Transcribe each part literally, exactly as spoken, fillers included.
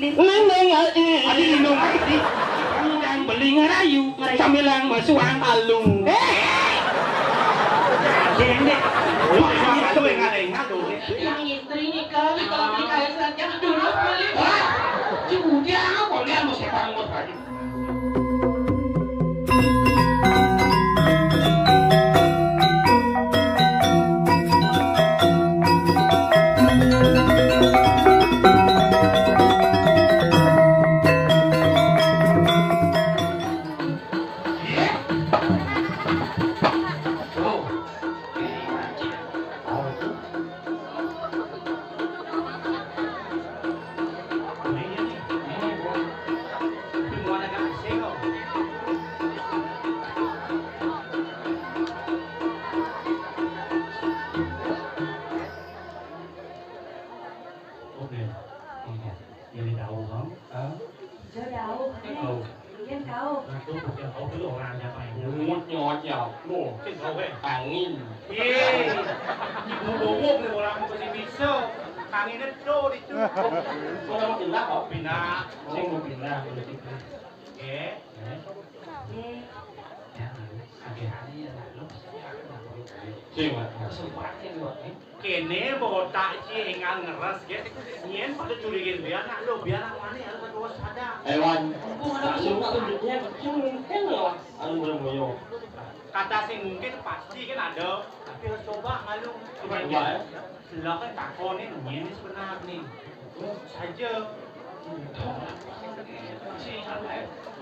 Neng neng ai. Adi linung ai di. Urang beli ngarayu, sambilang masuang alung. Eh. Deng dek. Lu masuang alung yang ada yang ngadu. Yang istri nikah, kalau beli kayu selanjang dulu beli. Hah? Ci udah, boleh mau sekarang mau tadi. Oke. Iya. Jadi tahu, Bang? Hah? Ijo dauh, Néng. Tahu. Mungkin kauh. Nah, tuh, bukan kau tuh orang siapa ini? Nyut, nyot, ya. Loh, cek kau, eh. Angin. Iya. Ibu bobo beli orang mau kasih pisau. Anginnya tuh di situ. Orang mau pindah, kok? Pindah. Sing mau pindah, udah pindah. Oke. Oke. Ya, oke. Sing, Mak. Kesempatan, Mak, eh. Kéné botak ci énggal ngeres, guys. Nyén pada curigain biar nak lo, biar nak mané harus waspada. Éwan. Langsung tunjuknya, mungkin lah. Anu, bener boyo. Kata sing mungkin pasti kan ada, tapi harus coba malu. Coba, ya. Lah kan takoné nyén sebenarnya. Saja.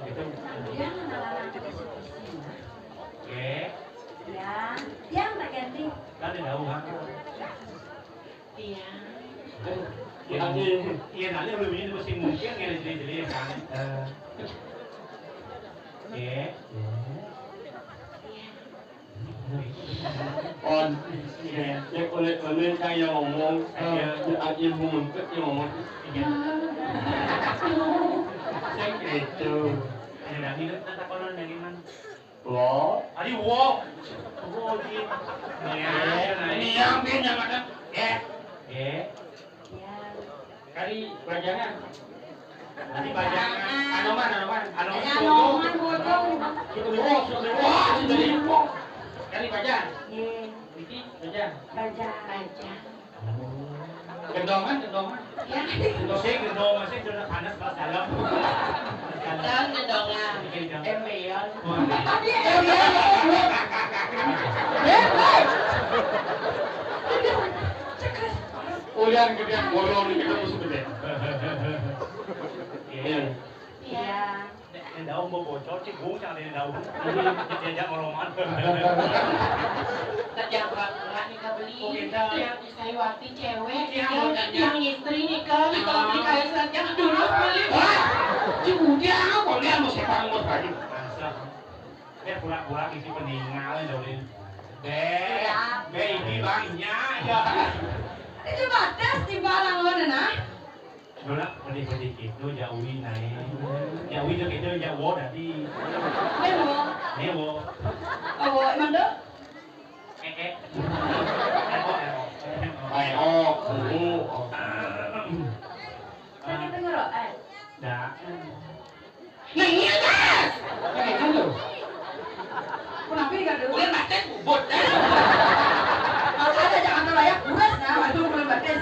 Gitu. Yang anak-anak itu sih, nah. Oke. Yang, yang tak ganti. Kan ada tahu, kan? Iya. Iya, iya, nanti belum ini masih mungkin ya, jadi, jadi ya, kan? Eh. Oke. Iya. On. Ya, ya, oleh, oleh saya ngomong, eh, ya, akhir muncul yang ngomong. Iya. Saya gitu. Ada lagi, tak, tak, kalau ada lagi, man. Wo. Ari wo. Wo, iya. Ya, ini yang dia nyamakan. Ya. Ya. Kali bajangan. Kali bajangan. Anoman, anoman. Anoman. Anoman, bodoh. Sudah wo, sudah wo, sudah wo. Kali bajang. Iya. Niki bajang. Bajang. Bajang. Gendongan, gendongan. Ya. Gendongan, sih, gendongan, sih, sudah panas, pas dalam. Dalam gendongan. Bikin gendongan. Embeon. Wah. Embeon. Embeon. Ulian gedé bolong kita musuh gedé. Iya. Iya. Nek, nek daun mau bocor, cik, gong, jangan ada daun. Jadi, diajak ngoroman. Kerja pura-pura nih, Kak, beli. Oh, kita. Yang Sariwati cewek, iya, yang, iya, yang istri nih, Kak. Kalau beli kayu selanjang, dulu beli. Hah? Cik, udah, boleh, mau sekarang, mau tadi. Masa? Dia pura-pura isi peninggal, daun ini. Be, iya, be, ini banyak, ya. Itu batas di barang lo, nah. Nolak pedih-pedih gitu, jauhi naik. Jauhi tuh gitu, jauh tadi. Néwo. Néwo. Oh, emang tuh? Eh, eh. Eh, oh, eh, oh. Eh, oh, oh, oh. Sakit tenggorokan? Dah. Nah, iya, Mas. Nah, itu tuh. Kenapa ini nggak ada? Bulan batin, bubut, eh. Kalau ada, jangan terlayak, buras, nah, waduh, bulan batin.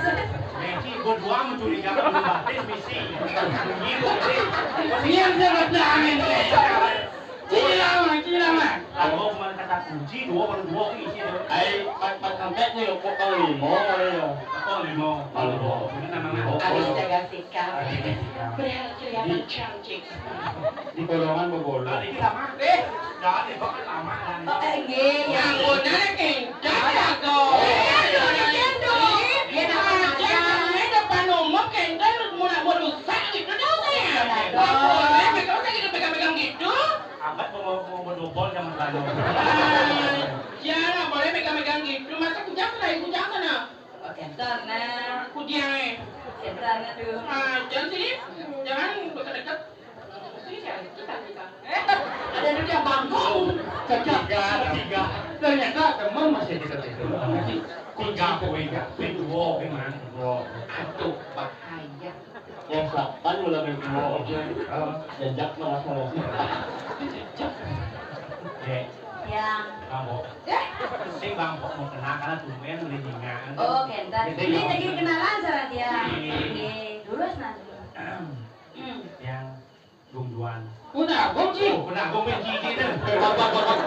Meci, gua dua mencurigakan bulan batin, misi. Gila, sih. Ini yang saya nggak tahu, ini. Gila, Mas, gila, Mas. Kalau cuma kata kunci, dua baru dua, isi, tuh. Ai, pat, pat sampai nih, kok kalau lima, ya. Oh, lima. Kalau lima. Ini nama, nama. Harus jaga sikap. Harus jaga sikap. Berhasil kelihatan cantik. Di golongan bebolo. Nah, ini lama. Eh, jangan dibawa lama, kan. Oh, eh, nggih, ya. Yang bener, King. Jangan jago. Eh, iya, iya, iya, iya. Iya, nama aja. Jangan depan umum, King. Kan mau, mau rusak gitu dong, ya. Iya, iya. Nggak boleh, mereka usah gitu pegang-pegang gitu. Abad mau, mau, mau double sama Belanda. Eh, ya, nggak boleh pegang-pegang gitu. Masa kujang sana, kujang sana. Center, nah. Kudiang, eh. Center, nah, tuh. Nah, jangan sini. Jangan dekat-dekat. Sini, jangan. Kita, kita. Eh, ada duduk yang bangkong. Tiga, tiga. Ternyata teman masih dekat itu. Tiga poin, tiga. Dua, gimana? Dua. Aduh, bahaya. Yang selapan Lah, mau oke. Ah, jajak mah rasanya. Dek, Yang. Bang Bo. Eh? Sing Bang Bo mau kenal karena tumben udah nyingaan. Oh, kénten. Jadi, ini yang jadi kenalan sama dia. Iya. Oke, terus nanti. Hmm. Yang Gong Juan. Udah, Gong Ci. Oh, udah, Gong Ci, Ci, Ci, deh. Wah, wah, wah, wah.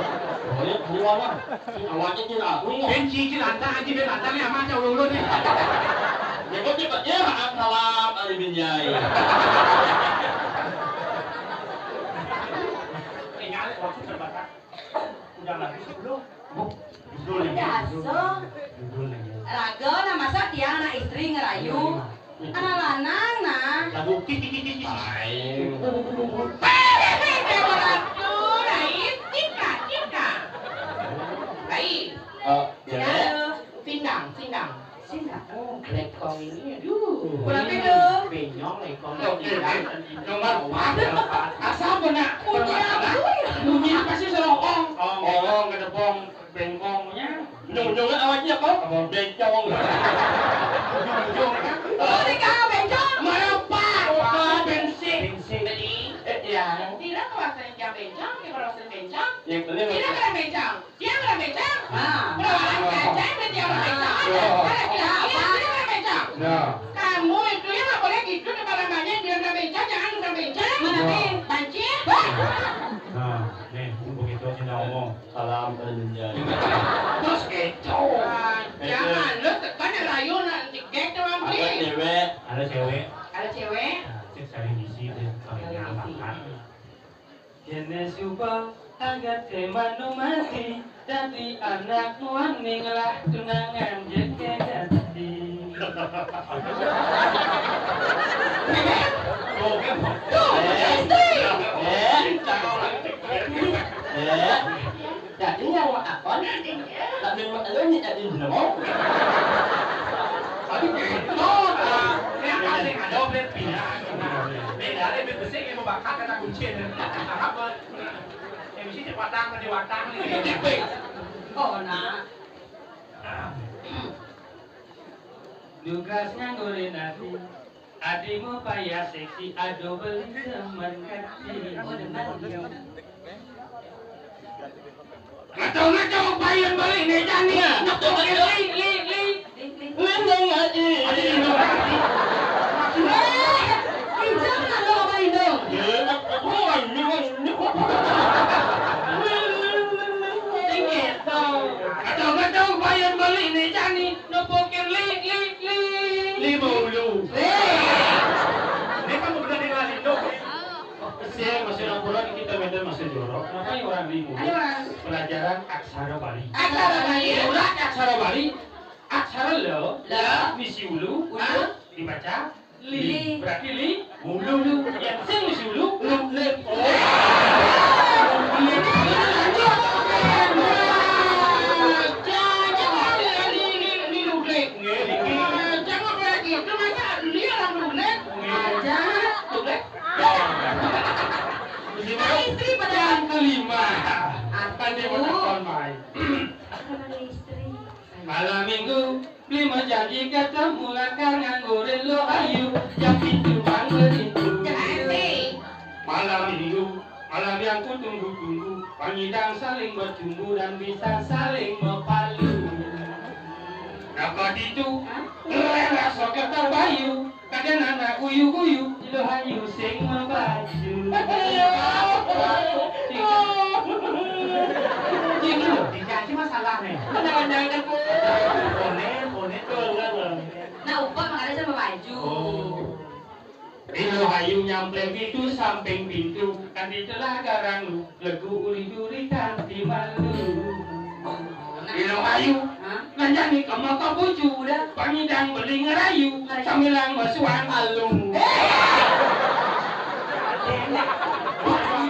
Oh, iya, keluar lah. Awalnya kira aku. Ben Ci, Ci, lantang, Ci, ben lantang, ya, Mas, ya, ulun, ulun, nih. Ya, kok cepet, ya, maaf, salam, Ali bin Jai. Tinggal waktu terbatas. Udah lagi sebelum. Judul lagi. Dasar. Judul lagi. Raga, nah, masa tiang anak istri ngerayu. Anak lanang, nah. Lagu kik, kik, kik, kik, kik. Lain. Hei, hei, hei, hei, lain. Tika, tika. Lain. Eh, ya. Ya. Sindang, sindang. Sindang. Oh, lekong ini, aduh. Kurang itu. Benyong, lekong, oh, sindang. Nomor empat. Asal benar. Bunyi apa sih, serongkong? Oh, ngedepong, bengkongnya. Nyong, nyong awaknya apa? Apa? Bencong. Nyong, nyong, kan? Oh, ini kau bencong. Mana, Pak? Pak, bensin. Bensin. Jadi, eh, ya. Tidak kau asal yang bencong, yang kau asal bencong. Yang benar. Tidak kau bencong. Dia orang bencong. Ah. Perawalan kaca, dia orang bencong. Ada, ada, dia orang bencong. Nah. Kamu itu yang nggak boleh gitu, depan namanya dia orang bencong, jangan orang bencong. Mana, Pi? Banci. Nah, nih, begitu sih ngomong. Salam kerja. Terus itu. Ah, jangan lu tekan rayu nanti gek tuh, Pi. Ada cewek. Ada cewek. Ada cewek. Nah, cek cari misi deh, kalau nggak angkat. Kéné suba anggaté manu mati, dadi anak muaning lah tunangan jek dadi. Tuh, istri. Eh. Eh. Dadi nyawa akon, tapi lu nih dadi nemu. Aduh, gitu. Nah, ini ada, ada, ada, ada. Beda, ada, beda, beda, beda, beda, beda, beda, beda. Yang mesti cepatang, cepatang nih. Oh, nah. Tugas nganggurin ati. Ati mau payah seksi, ado beli semen kati. Oh, demen. Ngaco-ngaco payun beli nih jani. Nah, ngaco-ngaco. Li, li, li. Lindung aji. Aji lindung aji. Eh, pinjam lah lo apa lindung? Ya, aku ini, ini. Tinggi. Ngaco-ngaco payun beli nih jani. Nepukin li, li, li. Lima ulu. Eh. Ini kan udah tinggal lindung. Saya masih laporan kita medan masih jorok. Kenapa ya orang lima ulu? Ayo, orang. Pelajaran aksara Bali. Aksara Bali. Ora aksara Bali. Aksara lo. Lo. Misi ulu. Ulu. Dibaca li. Li. Berarti li. Ulu. Ulu. Yang sing misi ulu. Lu, li. Oh. Jangan berarti itu masa li orang lu, li. Aja. Tuh, li. Nah, istri pada yang kelima. Aduh. Tadi mau telepon, Mai. Apa namanya istri? Malam minggu, lima janji ketemu lakar nganggurin lo ayu, yang pintu bang berintu. Jangan sih. Malam minggu, malam yang ku tunggu-tunggu, pangidang saling bertumbuh dan bisa saling berpalu. Dapat itu, hah? Rela soket terbayu. Kadén anak uyu-uyu, lo hayu sing mabaju. Iki lho, dijanji masalah nih. Tenang, tenang, tenang. Koné, koné, tenang, tenang. Nah, upah makanya sama baju. Oh. Ilo hayu nyampleng itu samping pintu, kan itulah garang lu. Legu uli duri kanti malu. Ilo ayu. Hah? Lanjani kama kabuju. Udah. Pangidang beli ngerayu. Ngerayu. Sambilang basuan alung. Eh!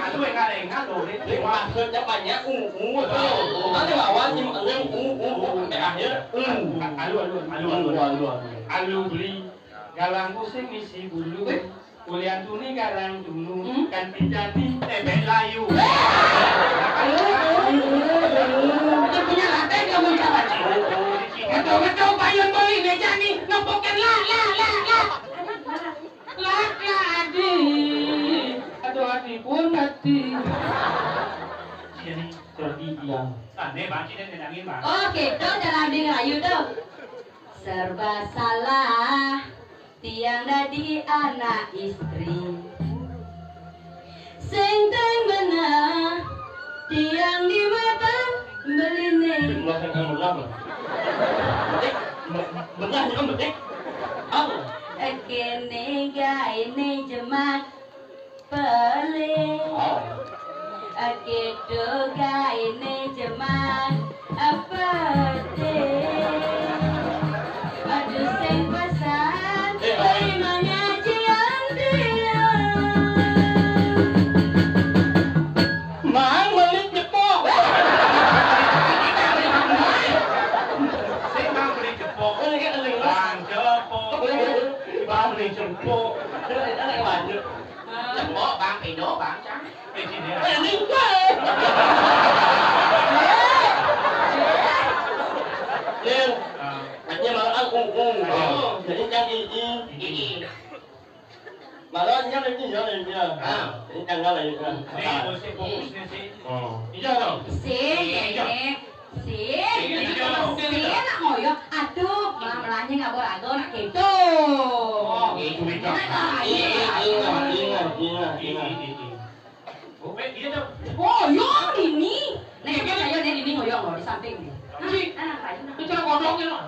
Aduh, yang ada, yang ada, loh, ini. Ini maksudnya banyak, uh, uh, uh. Ada lawan, yang, yang, uh, uh, uh, sampai akhir, uh. Alu, alu, alu, alu, alu, alu. Alu beli. Galang pusing isi bulu. Kuliah tuni garang tunu, hmm? Kan pinjati tebek layu. Itu punya laten kamu, Cak Haji. Betul-betul payun beli meja nih, nempukin lah, lah, lah, lah. Lah, lah, adi, Nih, Bang, sini nendangin, Bang. Oh, gitu, dalam di ngerayu tuh. Serba salah, tiang dadi anak istri. Sing teng bener, tiang di mata beline. Belah yang belah. Betik, be-, belah yang betik. Au. Kene gaene jemak. Pelé. Oh. Kéto gaéné jemak peté. Aduh sing pesan, eh, oh, terima ngajian dia. Mang beli cepok. Sing mang beli cepok. Oh, ini kan eling. Bang cepok. Bang beli cepok. Ini kan eling lanjut. Jempol, Bang, pino, Bang, cang. Eh, sini, ya. Eh, ini enggak. Nih, ah, katanya malah ung ung. Oh. Jadi kan ii. Ii. Malah nyang ini ya, ini ya. Ah. Ini tanggal ya, ya. Nih, mesti fokus nih, sih. Oh. Iya, dong. Sih, iya, iya. Ini. Sih, sih, nak ngoyo. Aduh, malah melahnya nggak boleh agak nak gitu. Oh, gitu, gitu. Nah, iya, iya, iya, iya, iya. Oh, iya, dong. Ngoyo ini. Nih, coba saya nih, ini ngoyo loh, di samping nih. Nah, nah, nah, nah. Itu cara kodoknya loh.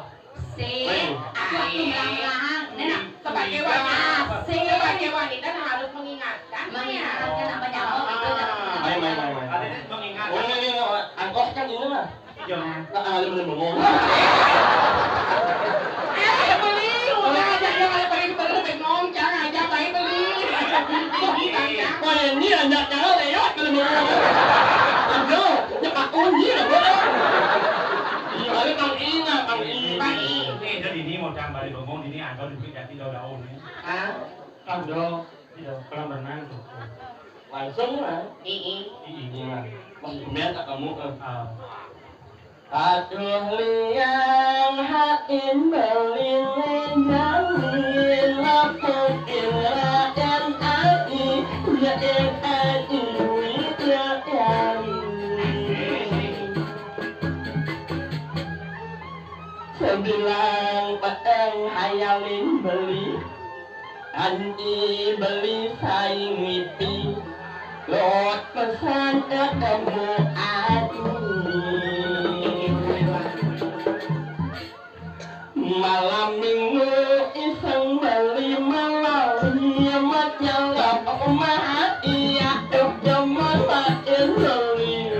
Sing, aku, aku melang-melang. Nih, nah, sebagai wanita, sebagai wanita, nah, harus mengingatkan, mengingatkan apa nyawa gitu, jangan. Main, main, main, main. Ada nih, mengingatkan. Oh, ini, ini, angkoh kan ini lah. Iya. Nah, ah, lu belum ngomong. Eh, beli, udah aja dia kalau pergi, pergi bengong, jangan aja baik beli. Kok ini aja kalau lewat belum ngomong. Aduh, nyepak kunci lah, Bang. Iya, balik Bang Ina, Bang Ina. Bang Ina. Eh, jadi ini mau tambah di bengong, ini ada dikit jadi daun-daun ini. Hah? Ada. Iya, kolam renang tuh. Langsung lah. Ii. Ii. Iya. Wah, tumben tak kamu, eh. Ah. Aduh liang hain beli ngejamin lapukin rakyat ai, jain ai, widayari. Sebilang peteng hayalin beli. Anji beli saing wipi, lot pesan ketemu Anji. Malam minggu iseng beli malam, iya mat nyalap omah iya, dok jaman makin beli.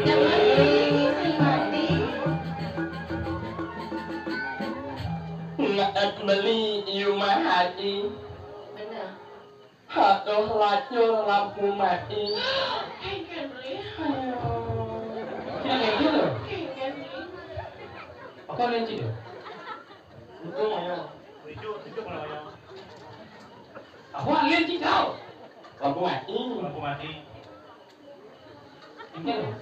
Ngeet beli iya mah hati. Bener. Aduh, lacur lampu mati. Kengken beli. Ayo. Kengken gitu. Kengken beli. Apa yang gitu? Itu ayo. Itu, itu kalau ayo. Aku alien sih kau. Lampu mati. Lampu mati.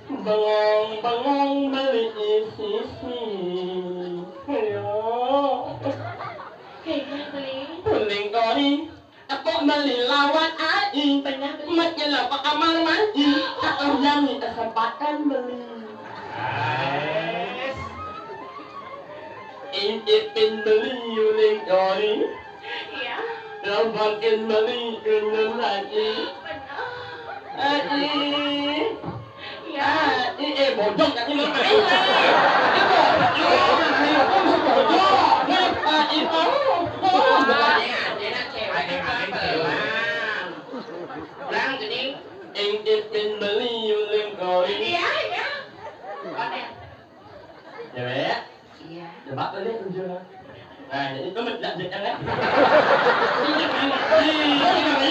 Bengong-bengong beli sisi. Ayo. Kengken beli. Kuning kori. Tepuk beli lawan ai. Pernah beli. Mat nyelapa kamar mandi. Aduh, jami kesempatan beli. Intipin beli uling kori. Iya. Lombakin beli uling lagi. Benar. Ai. Iya. Ai, eh, bojong kaki lu. Ai, bojong. Ai, bojong. Ai, bojong. Enak, enak, cewek, enak, enak. Bang, gini. Intipin beli uling kori. Iya, iya. Cewek. Iya. Coba beli udah. Nah, jadi itu menjak-jak kan? Ini kan. Ini kan, ini.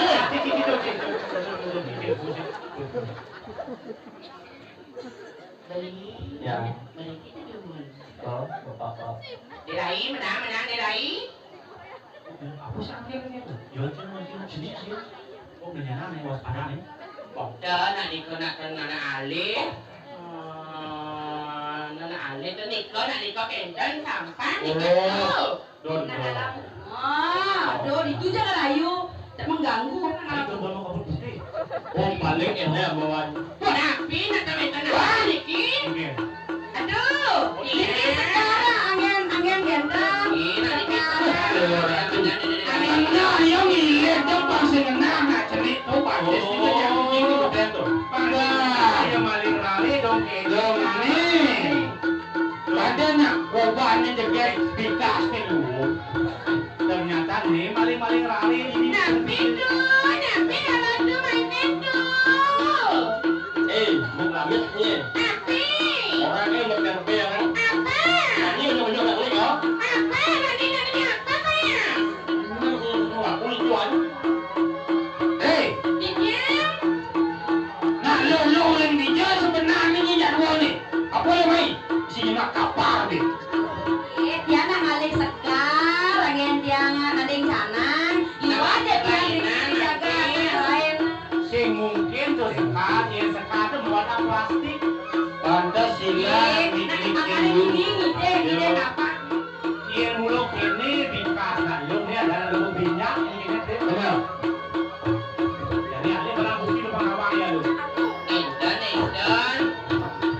Beli. Ya. Beli kita dulu. Oh, apa-apa. Dilai, menang, menang, dilai. Apa sih akhirnya tuh? Jual, jual, jual, sini, sini. Oh, beneran nih, waspada nih. Dah, nak nikah, nak kena, nak alih. Ah, nak, nak alih tuh nikah, nak nikah kenten, sampan nikah tuh. Don, nah, don. Ah, don, itu jangan ayu. Tak mengganggu. Ayo, coba mau kabut putih. Oh, paling enak bawaan. Wah, tapi nak kawin kena niki. Oke. Aduh, Anak-anak yang ngiler dong, pasti ngenah, nak cerik tuh, pasti juga yang kucing tuh, betul tuh. Pada. Yang maling rale dong, kayak dong nih. Pada nak, kobannya jeget, dikasih dulu. Ternyata nih maling-maling rale ini. Napi tuh, napi kalau tuh mainnya tuh. Eh, bukan nih. Napi? Orangnya udah kerja, kan? Apa? Ini udah udah klik, ya. Apa? Nanti nanti apa, Pak, ya? Ini, ini, ini, aku lucuan. Hei. Dijam. Nah, lo, lo orang dijam sebenarnya ni jadwal ni. Apa lo main? Isi nyemak kapal ni. Eh, tiang nak ngalih sekar, lagian tiang nak nading canang. Iwa aja tiang dijaga, lain. Sing mungkin tuh sekar, ya sekar tuh buat plastik. Pancasila. Eh, nak dimakan ini, ngide, ngide apa? Iya, mulu kene di pasar, lu ini ada lu minyak, ini deh. Benar. Jadi, ada barang bukti lu pengawal ya, lu. Enten, enten.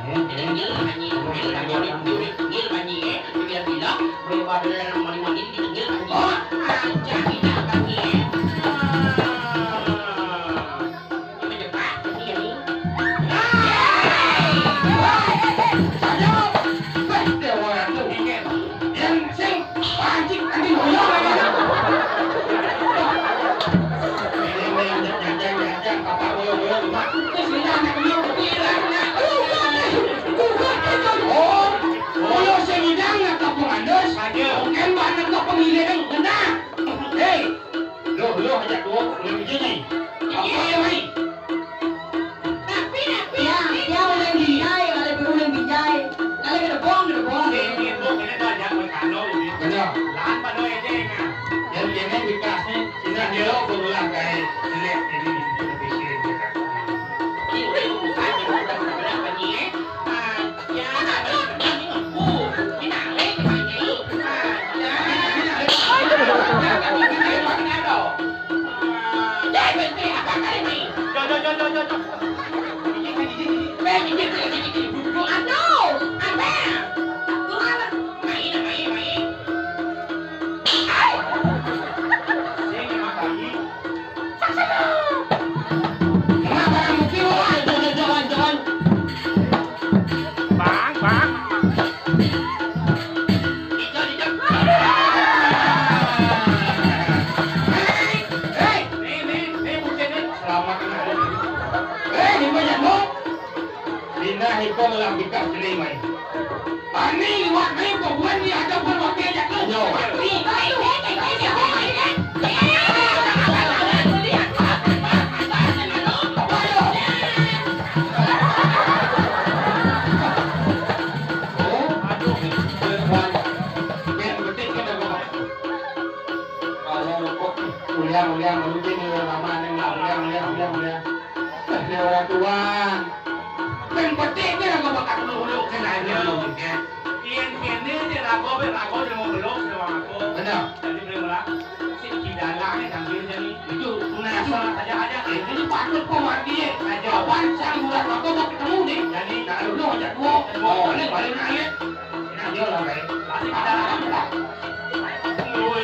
Eh, eh. Tengil, tengil, tengil, tengil, tengil, tengil, eh. Biar bilang, boleh pada dalam mandi-mandi, tengil, tengil. Oh. Aja kita, tengil. Ah. Hei, loh, loh, aja tuh, lu begini. Apa yang lain? Tapi, tapi, ya, ya, uleng bijai, kalau perlu uleng bijai. Kalau gedebong, gedebong. Ini, ini, Bu, ini tuh aja, Bu, kano, ini. Bener. Lahan pada aja, ya, kan? Jadi, ini dikasih, ini dia, Bu, ulang kayak jelek, ini, ini, ini, ini. Ini udah, Bu, bukan, Bu, udah, Bu, udah, Bu, ini, ya. Ah, ya, Bu, ini, Bu, ini, ini, ini, ini, ini, ini, ini, ini, ini, ini, ini, ini, ini, ini, ini, Bang, bang. Hei, hei, hei, bocah ni. Selamat tinggal. Hei, ni banyak, Bu. Dina hiko ngelah bikas jelai mai. Ani liwat mai, pokoknya ni ada pun wakil jatuh. Yo. Ni, ni, ni, ni, ni, ni, ni, ni. Oh, aduh, perempuan. Yang penting kita bawa. Kalau rokok, uliang, uliang, mungkin uliang lama, nih, uliang, uliang, uliang, uliang. Dia orang tua. Yang penting dia nggak bakal dulu-dulu, kan, aja. Yang kene dia ragu, dia ragu, dia mau belok, dia mau aku. Benar. Jadi, boleh, Mbak? Si Kidala ni sambil jadi. Itu, nah, itu. Saja, aja. Eh, ini patut kau mati, eh. Aja. Kapan sang bulan aku mau ketemu ni? Jadi, tak ada dulu, ajak dua. Oh, ini balik nak, eh. Nak jual lah, baik. Pasti Kidala kan, Mbak? Oi,